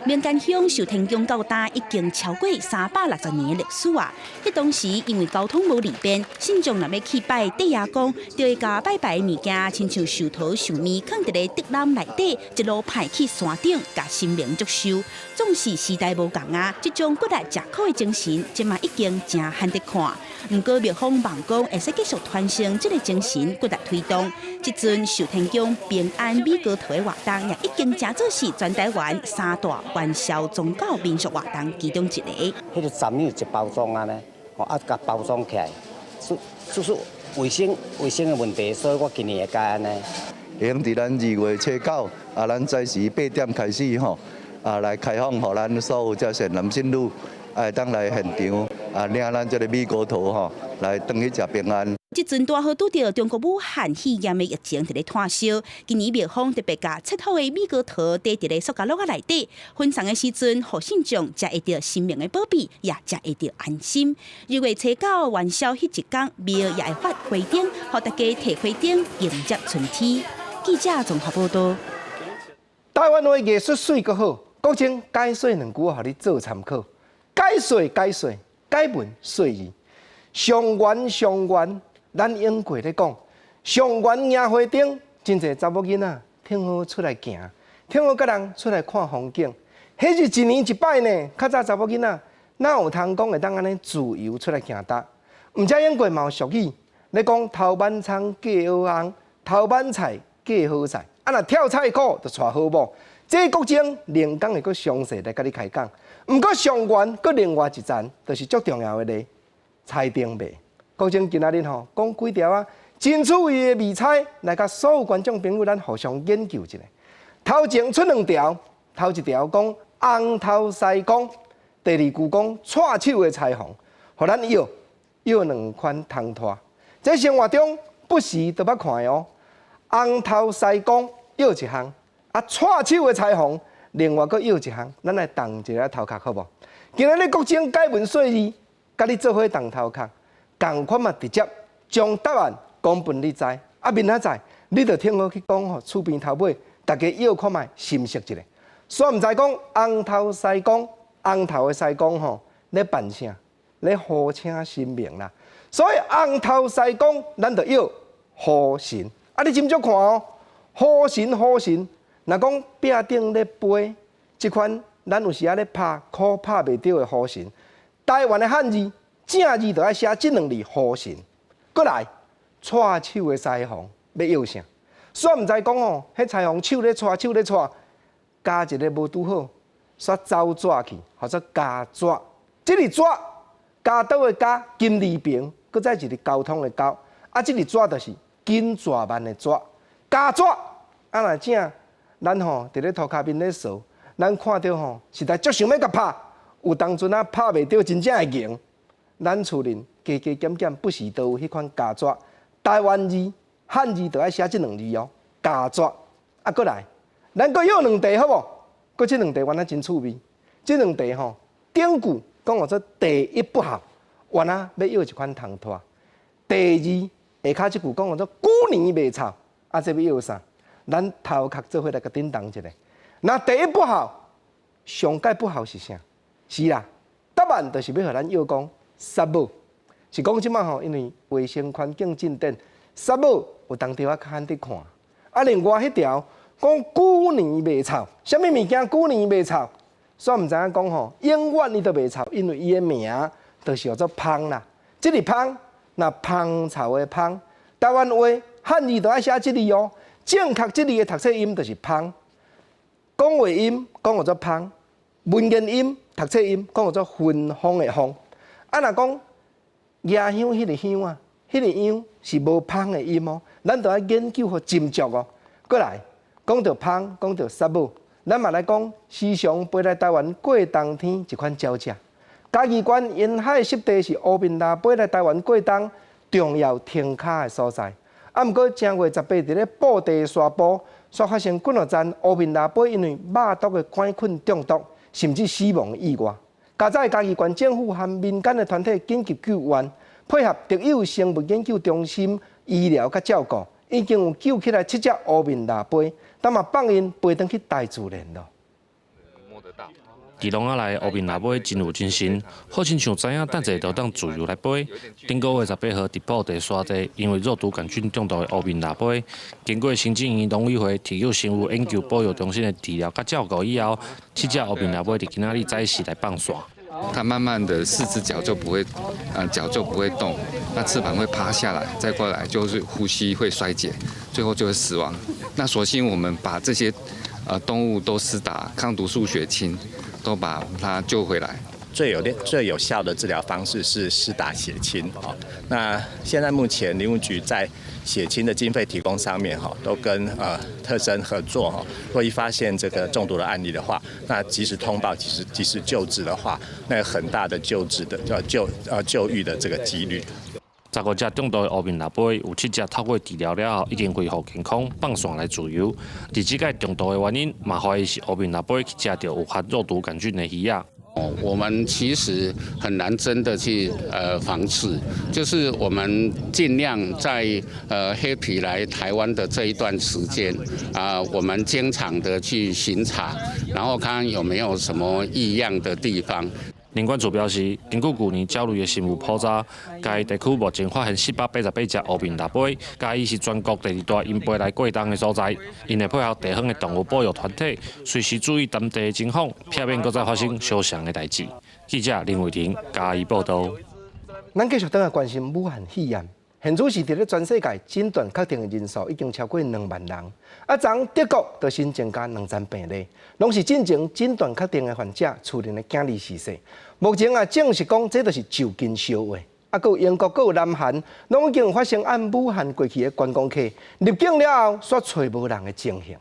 民間鄉壽天宮到今已經超過360年的歷史啊！彼當時因為交通無利便，信眾若欲去拜地爺公，就會共拜拜的物件，親像壽桃、壽麵，囥佇咧竹籃內底，一路派去山頂，共神明祝壽。總是時代無仝啊，這種骨力食苦的精神，這馬已經誠罕得看。毋過廟方望講會使繼續傳承這个精神，骨力推動。這陣壽天宮平安米糕桃的活動，也已經成做是全台灣三大元宵宗教民俗活動其中一個。彼個十兩一包裝按呢，吼啊，共包裝起來，就是衛生的問題，所以我今年會改按呢。會用佇咱2月初9，啊，咱早時8點開始吼，啊，來開放予咱所有這善男信女，會當來現場啊領咱這个米糕桃吼，來轉去食平安。這陣拄好拄著中國武漢肺炎的疫情佇咧湠燒，今年廟方特別共切好的米糕桃貯佇咧塑膠罌仔內底，分送的時陣，予信眾食會著神明的保庇，也食會著安心。2月初9元宵彼一工，廟也會發花燈，予大家提花燈迎接春天。記者綜合報導。台灣話藝術媠閣好，國情解說兩句，予你做參考。解說解說，解文說字，上元上元。咱用過咧講，上元迎花燈，真濟查某囡仔挺好出來行，挺好佮人出來看風景。彼是一年一擺呢，較早查某囡仔哪有通講會當按呢自由出來行搭？毋知用過嘛有俗語咧講頭挽蔥嫁好翁，頭挽菜嫁好婿。啊，若跳菜庫就娶好某。這國情另工會閣詳細來佮你開講。毋過上元閣另外一層，就是足重要的咧，猜燈謎。國情今仔日吼講幾條啊，真趣味的謎猜，來共所有觀眾朋友咱互相研究一下。頭前出兩條，頭一條講紅頭師公，第二句講掣手的裁縫，予咱搖搖兩款通拖。這生活中不時都捌看的哦。紅頭師公搖一項，啊，掣手的裁縫另外閣搖一項，咱來動一下頭殼好無？今仔日國情解文說字，佮你做伙動頭殼。仝款嘛，直接將答案講予你知。啊，明仔載你就聽好去講予厝邊頭尾，大家搖看覓，心識一下。煞毋知講紅頭師公，紅頭的師公吼，咧扮啥？咧呼請神明啦。所以紅頭師公，咱就搖呼神。啊，你斟酌看哦，呼神呼神。若講壁頂咧飛，這款咱有時仔咧拍，箍拍袂著的呼神。台灣的漢字。正字就愛寫這兩字呼神，閣來掣手的裁縫欲搖啥？煞毋知講吼，彼裁縫手咧掣，手咧掣，加一个無拄好，煞走紙去，號做膠紙。這个紙，鉸刀的鉸，金字旁，閣再一个交通的交，啊，這个紙就是緊抓慢的抓，膠紙。啊，若正咱吼佇咧塗跤面咧掃，咱看著吼實在足想欲共拍，有當陣啊拍袂著，真正會硬。咱厝裡加加減減不時都有彼款膠紙，台灣字、漢字都愛寫這兩字哦，膠紙。啊，閣來，咱閣搖兩題好無？閣這兩題原來真趣味。這兩題吼，頂句講號做第一不好，原來欲搖一款通拖。第二下跤這句講號做舊年袂臭，啊，這欲搖啥？咱頭殼做伙來共振動一下。若第一不好，上蓋不好是啥？是啦，答案就是欲予咱搖講。殺母是講這馬吼，因為衛生環境進展，殺母有當時仔較罕得看。啊，另外彼條講舊年袂臭，啥物物件舊年袂臭？煞毋知影講吼，永遠伊都袂臭，因為伊的名就是叫做芳啦。這个芳，若芳草的芳，台灣話漢字都愛寫這字哦。正確這字的讀冊音就是芳，講話音講號做芳，文言音讀冊音講號做芬芳的芳。啊，若講蜈香彼个香啊，彼个香是無芳的音哦，咱著愛研究予斟酌哦。閣來講著芳，講著殺母，咱嘛來講時常飛來台灣過冬天一款鳥隻。嘉義縣沿海濕地是烏面蜊飛來台灣過冬重要停跤的所在。啊，毋過正月18佇咧布袋沙埔，煞發生幾若層烏面蜊飛因為肉毒的桿菌中毒，甚至死亡的意外。佳哉嘉義縣政府和民間的團體緊急救援，配合特有生物研究中心醫療佮照顧，已經有救起來七隻烏面蜊飛，等嘛放𪜶飛轉去大自然囉。佇籠仔內烏面蜊仔真有精神，好親像知影等者就當自由來飛。頂個月18號，佇埔地沙地，因為肉毒桿菌中毒的烏面蜊仔，經過新竹縣農委會特有生物研究保育中心的治療佮照顧以後，七隻烏面蜊仔佇今仔日早時來放線。它慢慢的四隻腳就不會，腳就不會動，那翅膀會趴下來，再過來就是呼吸會衰竭，最後就會死亡。那所幸我們把這些，動物都施打抗毒素血清。都把它救回來。最有效的治療方式是施打血清哦。那現在目前林務局在血清的經費提供上面哈，都跟特偵合作哈。若一發現這個中毒的案例的話，那及時通報，及時救治的話，那有很大的救治的叫救救癒的這個幾率。 15隻中毒的烏面蜊仔，有七隻透過治療了後已經恢復健康，放線來自由。佇這個中毒的原因，嘛懷疑是烏面蜊仔去食著有含肉毒桿菌的魚仔。哦，我們其實很難真的去防治，就是我們盡量在黑皮來台灣的這一段時間啊，我們經常的去巡查，然後看有沒有什麼異樣的地方。林管處表示，根據舊年鳥類的生物普查，嘉義地區目前發現488隻烏面蜊仔，嘉義是全國第二大𪜶飛來過冬的所在。𪜶會配合地方的動物保育團體，隨時注意當地的情況，避免閣再發生相像的代誌。記者林偉婷嘉義報導。咱繼續轉來關心武漢肺炎，現此時佇咧全世界診斷確定的人數已經超過2萬人。啊，昨德國就新增加2000病例，攏是進前診斷確定的患者厝內的囝兒逝世。目前啊，證實講這就是就近相話。啊，閣有英國、閣有南韓，攏已經發生按武漢過去的觀光客入境了後，煞揣無人的情形。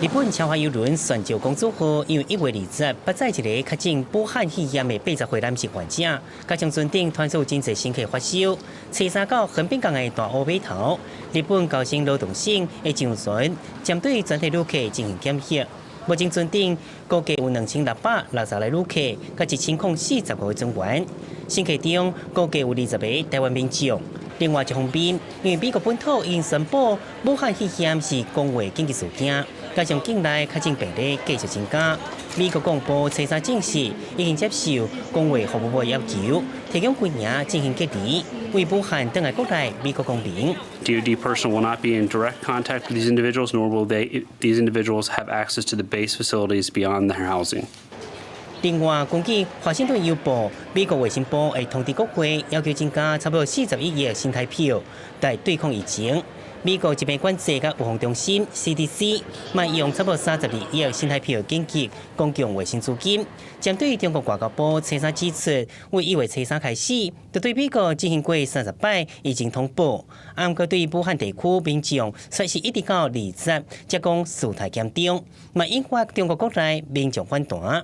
日本超華郵輪船上公主號因為1月20，搭載一个確診武漢肺炎的80歲男性患者，加上船頂傳出真濟乘客發燒，初三到橫濱港的大烏碼頭，日本厚生勞動省的上船針對全體旅客進行檢疫。目前船頂估計有2660個旅客，佮1045個船員。乘客中估計有20個台灣民眾。另外一方面，因為美國本土已經宣布武漢肺炎是公衛緊急事件，加上境內確診病例繼續增加，美國國防部初三證實已經接受公衛服務部要求，提供軍營進行隔離，為武漢轉來國內美國公民。 DoD personnel will not be in direct contact with these individuals, nor will these individuals have access to the base facilities beyond their housing. 另外，根據華盛頓郵報，美國衛生部會通知國會，要求增加差不多41億新台幣來對抗疫情。美國疾病管制佮預防中心 CDC 嘛用差不多32億新台幣緊急公共衛生資金。針對中國外交部初三指出，為1月初三開始，就對美國進行過30擺疫情通報。啊，毋過對武漢地區民眾，說是一直到20，才講事態嚴重，嘛引發中國國內民眾反彈。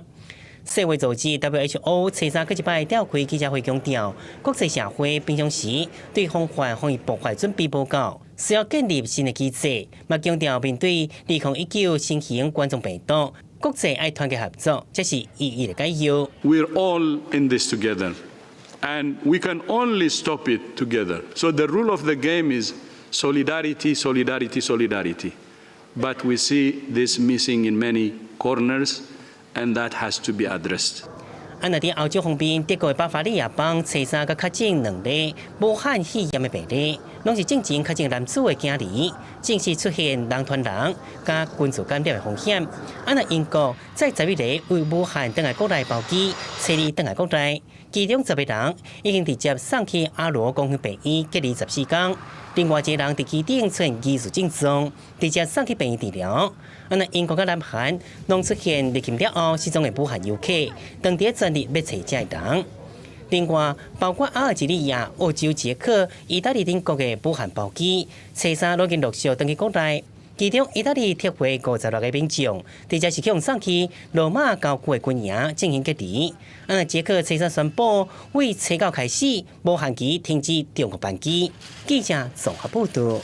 世衛組織 WHO 初三閣一擺召開記者會強調，國際社會平常時對防範防疫爆發準備無夠，需要建立新的機制。嘛強調面對2019新型冠狀病毒，國際愛團結合作，這是唯一的解藥。 We're all in this together, and we can only stop it together. So the rule of the game is solidarity, solidarity, solidarity. But we see this missing in many corners. And that has to be addressed. 啊，若佇歐洲方面，德國的巴伐利亞邦初三閣確診兩例武漢肺炎的病例，攏是進前確診男子的囝兒，證實出現人傳人佮群聚感染的風險。啊，若英國載11個為武漢轉來國內包機，初二轉來國內，其中10個人已經直接送去阿羅公園病院隔離14天，另外一個人佇機頂出現疑似症狀，直接送去病院治療。啊，若英國佮南韓攏出現入境了後失蹤的武漢遊客，當地全力欲揣這个人。另外，包括阿爾及利亞、澳洲、捷克、意大利等國的武漢包機，初三攏已經陸續轉去國內。其中，意大利撤回56個民眾，直接是予送去羅馬郊區的軍營進行隔離。啊，捷克初三宣布，為初九開始，無限期停止中國班機。記者綜合報道。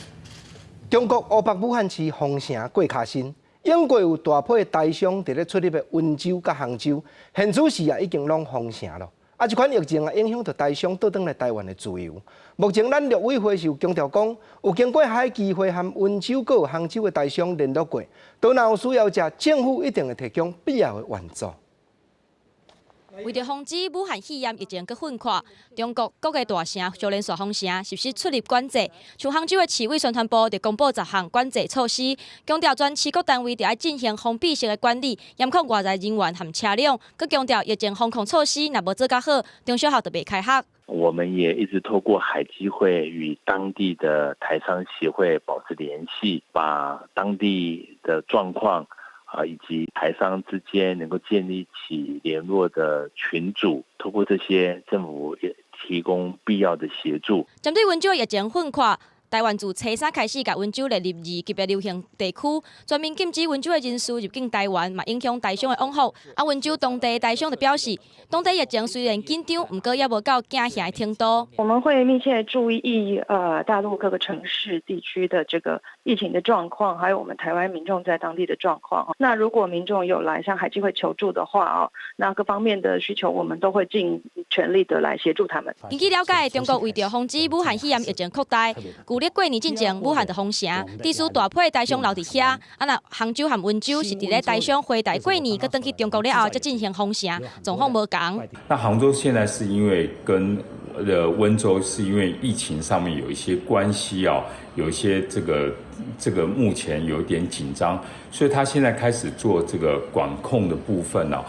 中國湖北武漢市封城過較深，永過有大批台商佇咧出入的溫州佮杭州，現此時啊已經攏封城咯。啊，這款疫情啊，影響著台商倒轉來台灣的自由。目前咱陸委會是有強調講，有經過海基會和溫州閣杭州的台商聯絡過，當若有需要者，政府一定會提供必要的援助。為著防止武漢肺炎疫情閣噴發，中國各个大城就連續封城，實施出入管制。像杭州的市委宣傳部就公布10項管制措施，強調全市各單位著愛進行封閉式的管理，嚴控外來人員和車輛。閣強調疫情防控措施若無做較好，中小學就袂開學。我們也一直透過海基會與當地的台商協會保持聯繫，把當地的狀況啊，以及台商之間能夠建立起聯絡的群組，透過這些政府也提供必要的協助。針對溫州疫情噴發，台灣自初三開始共溫州列入二級的流行地區，全面禁止溫州的人士入境台灣，嘛影響台商的往復。啊，溫州當地台商就表示，當地疫情雖然緊張，毋過猶無到驚嚇的程度。我們會密切注意大陸各個城市地區的這個疫情的狀況，還有我們台灣民眾在當地的狀況。那如果民眾有來向海基會求助的話哦，那各方面的需求，我們都會盡全力的來協助他們。根據了解，中國為著防止武漢肺炎疫情擴大，舊曆過年進前，武漢就封城，致使大批台商留佇遐。啊，若杭州和溫州是佇咧台商回台過年，閣轉去中國了後，才進行封城，狀況無仝。那杭州現在是因為跟溫州是因為疫情上面有一些關係啊，有一些這個目前有點緊張，所以他現在開始做這個管控的部分啊。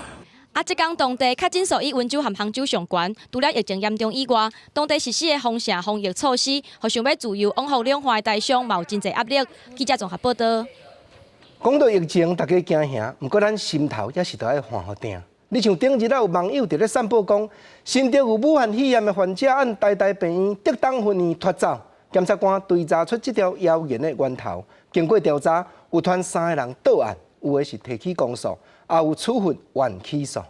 啊，這工當地確診數以溫州和杭州上懸，除了疫情嚴重以外，當地實施的封城防疫措施，予想欲自由往復兩岸的台商嘛有真濟壓力。記者綜合報道。講到疫情，大家驚嚇，毋過咱心頭也是著愛寒予定。你像頂日仔有網友佇咧散布講，新竹有武漢肺炎的患者按台大病院竹東分院脫走，檢察官追查出這條謠言的源頭，經過調查，有傳三个人到案，有的是提起公訴，也有處分緩起訴。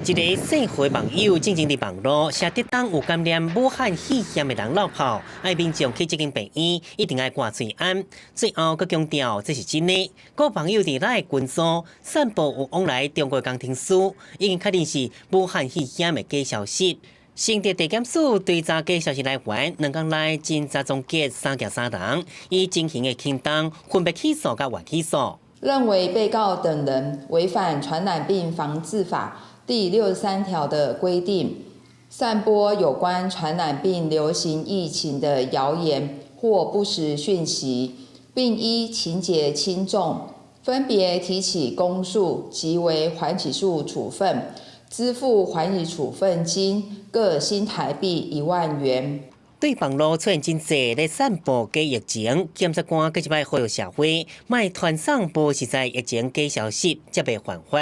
一个姓何網友進前佇網路寫竹東有感染武漢肺炎的人落跑，愛民眾去這間病院一定愛掛喙罨。最後閣強調這是真的。閣網友佇 LINE 群組散布有往來中國工程師已經確認是武漢肺炎的假消息。新竹地檢署追查假消息來源，2工內偵查終結三件三人，依情形的輕重分別起訴佮緩起訴。認為被告等人違反傳染病防治法第63條的規定，散播有關傳染病流行疫情的謠言或不實訊息，並依情節輕重，分別提起公訴及為緩起訴處分，支付緩起處分金各新台幣1萬元。對網路出現真濟咧散布假疫情，檢察官閣一擺呼籲社會，莫傳送無實在疫情假消息，才袂犯法。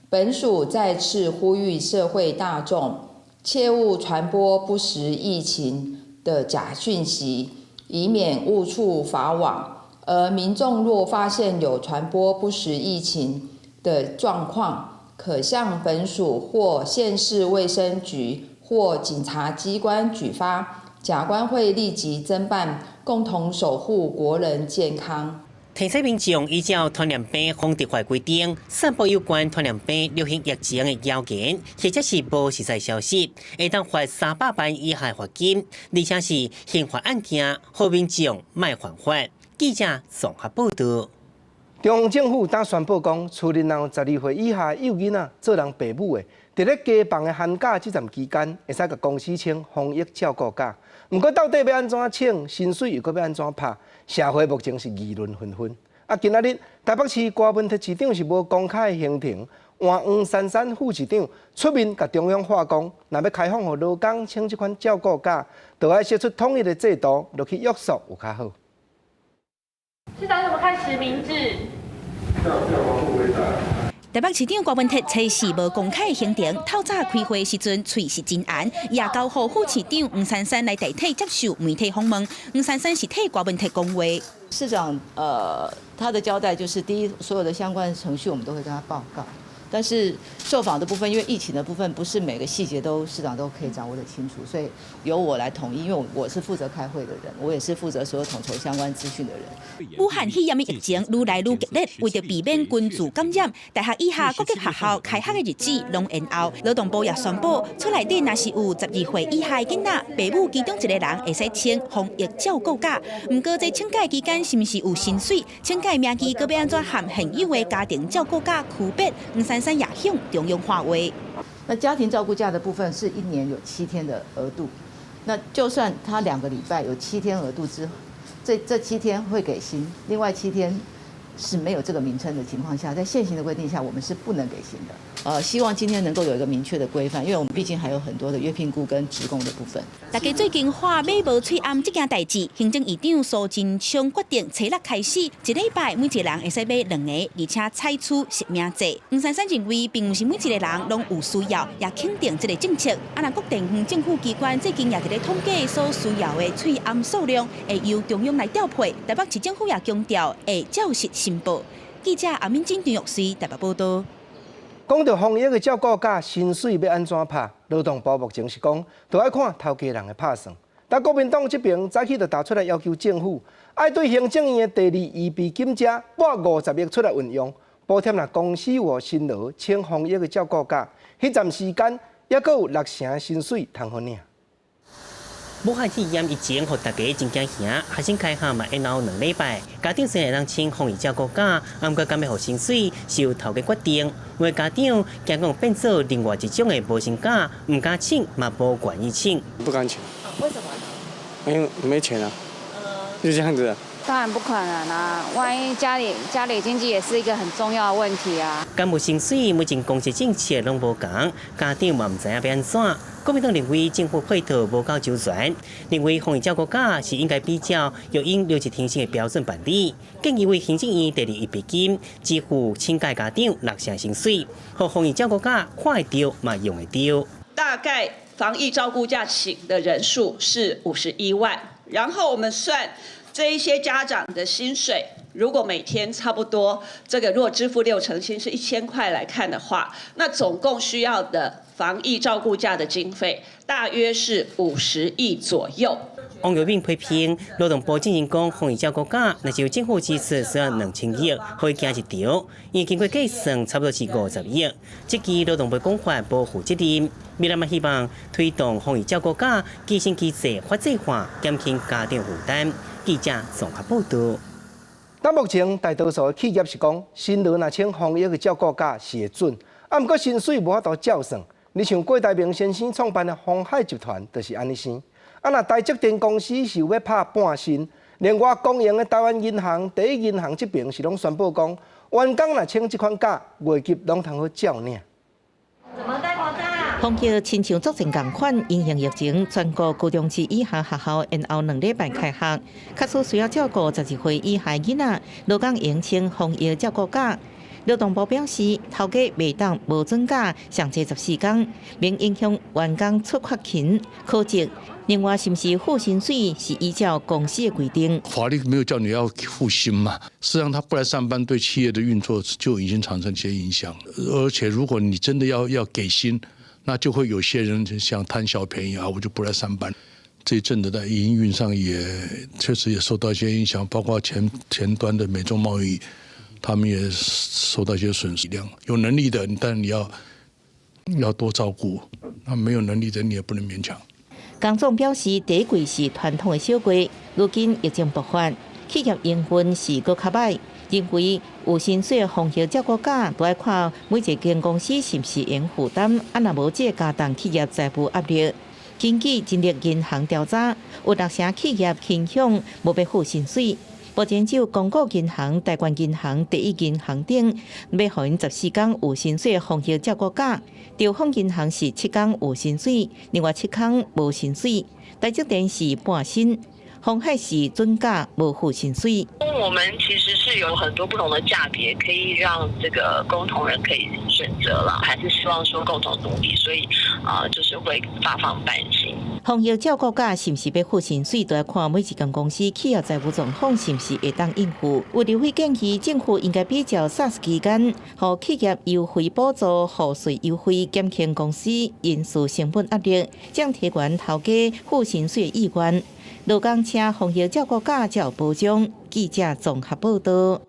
本署再次呼籲社會大眾，切勿傳播不實疫情的假訊息，以免誤觸法網。而民眾若發現有傳播不實疫情的狀況，可向本署或縣市衛生局或警察機關舉發，檢官會立即偵辦，共同守護國人健康。提醒民眾依照傳染病防治法規定，散布有關傳染病流行疫情的謠言，或者是無實在消息，會當罰300萬以下罰金，而且是刑法案件，予民眾莫犯法。記者綜合報道。中央政府當宣布講，厝內若有12歲以下幼囡仔做人爸母的，佇咧家放的寒假這段期間，會使共公司請防疫照顧假。毋過到底欲按怎請，薪水又閣欲按怎拍？社會目前是議論紛紛。啊，今仔日台北市柯文哲市長是無公開的行程，換黃珊珊副市長出面共中央話講，若欲開放予勞工請這款照顧假，就愛設出統一的制度，落去約束有較好。市長怎麼看實名制？台北市長柯文哲初四無公開行程，透早開會時陣，喙是真絚，也交予副市長黃珊珊來代替接受媒體訪問。黃珊珊是替柯文哲講話。市長，他的交代就是，第一，所有的相關程序我們都會跟他報告。但是受訪的部分，因為疫情的部分，不是每個細節都市長都可以掌握得清楚，所以由我來統一，因為我是負責開會的人，我也是負責所有統籌相關資訊的人。武漢肺炎的疫情愈來愈激烈，為著避免群聚感染，大學以下各級學校開學的日子攏延後。勞動部也宣布，厝內底若是有12歲以下的囡仔，爸母其中一个人會使請防疫照顧假。毋過這請假期間是毋是有薪水？請假名義閣欲按怎和現有的家庭照顧假區別？黃珊珊也向中央喊話。那家庭照顧假的部分是一年有七天的額度，那就算他2個禮拜有七天額度之後，這7天會給薪，另外七天是沒有這個名稱的情況下，在現行的規定下，我們是不能給薪的。希望今天能夠有一個明確的規範，因為我們畢竟還有很多的約聘僱跟職工的部分。大家最近喊買無喙罨這件代誌，行政院長蘇貞昌決定，初六開始，一禮拜每一個人會使買兩個，而且採取實名制。黃珊珊認為，並毋是每一個人攏有需要，也肯定這個政策。啊，若各地方政府機關最近也佇咧統計所需要的喙罨數量，會由中央來調配。台北市政府也強調會照實申報。記者阿敏珍、張玉穗台北報道。講到防疫的照顧假，薪水欲按怎拍？勞動部目前是講，著愛看頭家人的拍算。但國民黨這邊早起就提出來要求政府，愛對行政院的第二預備金遮撥50億出來運用，補貼若公司有辛勞請防疫的照顧假，彼陣時間猶閣有六成薪水通好領。武漢肺炎疫情，予大家真驚嚇，學生開學嘛延後2禮拜。家長雖然會當請防疫照顧假，毋過敢欲予薪水是由頭家決定。有的家長驚講變做另外一種的無薪假，毋敢請嘛無願意請。不敢請。為什麼？因為沒錢啊。就這樣子。當然不可能啊！萬一家裡經濟也是一個很重要的問題啊。敢無薪水，目前公司政策攏無仝，家長嘛毋知影欲按怎。國民黨認為政府配套無夠周全，認為防疫照顧假是應該比照育嬰留職停薪的標準辦理，建議為行政院第二預備金支付請假家長六成薪水，予防疫照顧假看會著嘛用會著。大概防疫照顧假請的人數是51萬，然後我們算這一些家長的薪水，如果每天差不多，這個如果支付六成薪是1000塊來看的話，那總共需要的防疫照顧假的經費大約是50億左右。王玉敏批評勞動部進前講防疫照顧假，若是由政府支出需要2000億，予伊驚一趒。因經過計算，差不多是50億。這期勞動部講法無負責任，未來嘛希望推動防疫照顧假計薪機制法制化，減輕家長負擔。記者綜合報道。但目前大多數的企業是講，辛勞若請防疫的照顧假是會准，啊，毋過薪水無法度照算。你像郭台銘先生創辦的鴻海集團，就是按呢生。啊，若台積電公司是有欲拍半薪，另外公營的台灣銀行、第一銀行這邊是攏宣布講，員工若請這款假，月給攏通好照領。怎麼戴口罩？防疫親像作戰仝款，因應疫情，全國高中職以下學校延後2禮拜開學，確實需要照顧12歲以下囡仔，勞工會用請防疫照顧假。勞動部表示，頭家袂當無準假，上濟14工，免影響員工出缺勤考績。另外，是毋是付薪水是依照公司的規定。法律沒有叫你要付薪嘛？實際上，他不來上班，對企業的運作就已經產生一些影響。而且，如果你真的要給薪，那就會有些人想貪小便宜啊，我就不來上班。這一陣子在營運上也確實也受到一些影響，包括前端的美中貿易，他們也受到一些損失量。有能力的，但你要多照顧；那沒有能力的，你也不能勉強。工總表示，第一季是傳統的小季，如今疫情爆發，企業營運是閣較歹，認為有薪水的防疫照顧假，都愛看每一間公司是毋是會用負擔，啊若無這加重企業財務壓力。根據人力銀行調查，有六成企業傾向無欲付薪水。目前只有公股銀行、台灣銀行、第一銀行等欲予𪜶14工有薪水的防疫照顧假。兆豐銀行是7工有薪水，另外7工無薪水。台積電是半薪，鴻海是準假無付薪水。我們其實是有很多不同的價別，可以讓這個工同仁可以選擇啦，還是希望說共同努力，所以啊，就是會發放半薪。防疫照顧假是毋是欲付薪水，都愛看每一間公司企業財務狀況是毋是會當應付。有立委建議，政府應該比照 SARS 期間，予企業優惠補助、賦稅優惠，減輕公司人事成本壓力，降低員頭家付薪水的意願。勞工請防疫照顧假才有保障。記者綜合報道。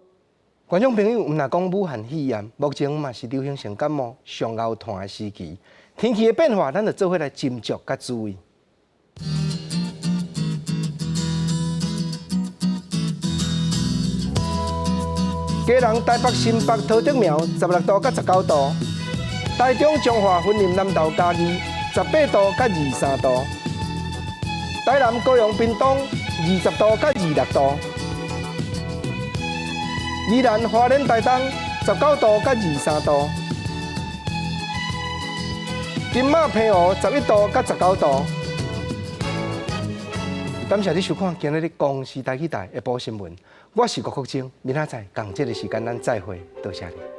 觀眾朋友，毋但講武漢肺炎，目前嘛是流行性感冒上𠢕炭的時期。天氣的變化，咱著做伙來斟酌佮注意。基隆、台北、新北、桃竹苗16度佮19度，台中、彰化、雲林、南投、嘉義18度佮23度，台南、高雄、屏東20度佮26度，宜蘭、花蓮、台東19度佮23度，金馬、澎湖11度佮19度。感謝你收看今日的公視台語台下晡新聞，我是郭國晶，明仔載仝這个時間咱再會，多謝你。